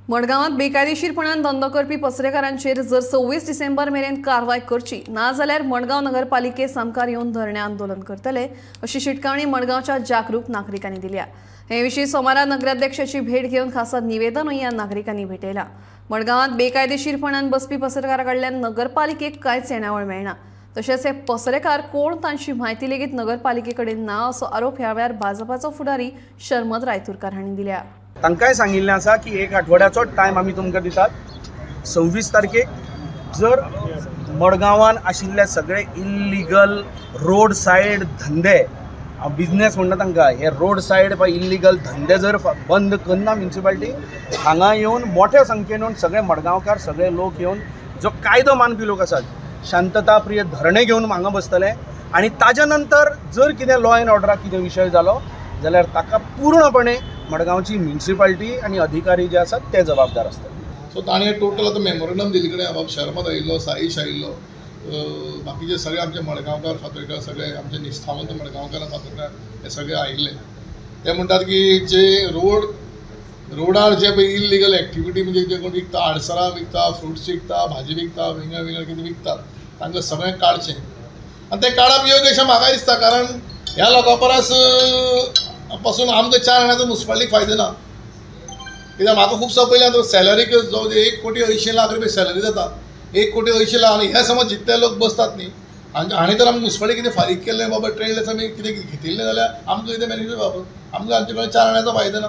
मडगांवांत बेकायदेशीरपणान धंदो करपी पसरेकारांचेर जर 26 डिसेंबर मेरेन कारवाय करची ना जाल्यार मडगांव नगरपालिके सामकार येवन धरणे आंदोलन करतले अशी शिटकावणी मडगांवच्या जागरूक नागरिकांनी दिल्या। हे विशीं सोमारा नगराध्यक्षाची भेट घेवन खासा निवेदनूय ह्या नागरिकांनी भेटयला। मडगांवांत बेकायदेशीरपणान बसपी पसरकारां कडल्यान नगरपालिकेक कांयच येणावळ मेळना, तशेंच हे पसरेकार कोण तांची म्हायती लेगीत नगरपालिके कडेन ना असो आरोप ह्या वेळार भाजपाचो फुडारी शर्मद रायतुरकार हांणी दिल्या। तांकांय सांगिल्लें आसा की एक आठवड्याचो टायम आमी तुमकां दितात। 26 तारखेक जर मडगांवान आशिल्ले सगळे इल्लिगल रोड सायड धंदे, हांव बिजनेस म्हणटा तांकां, हे रोड सायड इल्लिगल धंदे जर बंद करना म्युनिसिपालिटी, हांगा येवन मोठ्या संख्येन येवन सगळे मडगांवकार सगळे लोक येवन जो कायदो मानपी लोक आसात शांतता प्रिय धरणे घेवन हांगा बसतले आनी ताज्या नंतर जर कितें लॉ एंड ऑर्डराक कितें विशय जालो जाल्यार ताका पूर्णपणे मडगांवची म्युनिसिपालिटी आनी अधिकारी जे आसात ते जबाबदार आसतात। सो ताणें टोटल आतां मेमोरेंडम दिल्ले कडेन बाब शर्मद आयिल्लो, साईश आयिल्लो, बाकीचे सगळे आमचे मडगांवकार फातोरकार सगळे आमचे निश्ठावंत मडगांवकार फातोरकार हे सगळे आयिल्ले। ते म्हणटात की जे रोडार जे पळय इल्लिगल एक्टिविटी म्हणजे जे कोण विकता, आडसरां विकता, फ्रुट्स विकता, भाजी विकता, विंगड विंगड कितें विकतात तांकां सगळें काडचें आनी तें काडप योग्य अशें म्हाका दिसता, कारण ह्या लोकां परस पासून आमकां 4 आण्याचो मुन्सिपालिटीक फायदो ना। कित्याक म्हाका खुबसो पयलीं आतां सॅलरीक जवळ 1,80,00,000 रुपया सॅलरी जाता, 1,80,00,000 आनी हे समज जितले लोक बसतात न्ही हांणी तर आमकां मुन्सिपालिटी कितें फारीक केल्लें बाबा ट्रेड आमी कितें घेतिल्लें जाल्यार आमकां कितें बेनिफीट बाबा, आमकां आमचे कडेन 4 आण्याचो फायदो ना,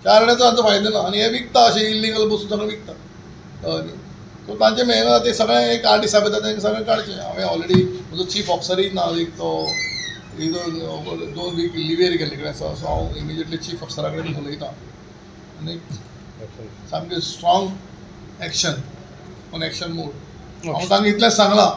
4 आण्याचो आमचो फायदो ना आनी हे विकता अशें इल्लिगल बसून सगळें विकता। हय न्ही, सो तांचें मेहनत तें सगळें एक 8 दिसां भितर तेंकां सगळें काडचें। हांवें ऑलरेडी म्हजो चीफ ऑफिसरूय ना, एक तो एक 2 वीक लिवेर गेल्ले कडेन आसा, सो हांव इमिजिएटली चीफ ऑफिसरा कडेन उलयतां आनी सामकें strong action on action mode. हांव तांकां इतलेंच सांगलां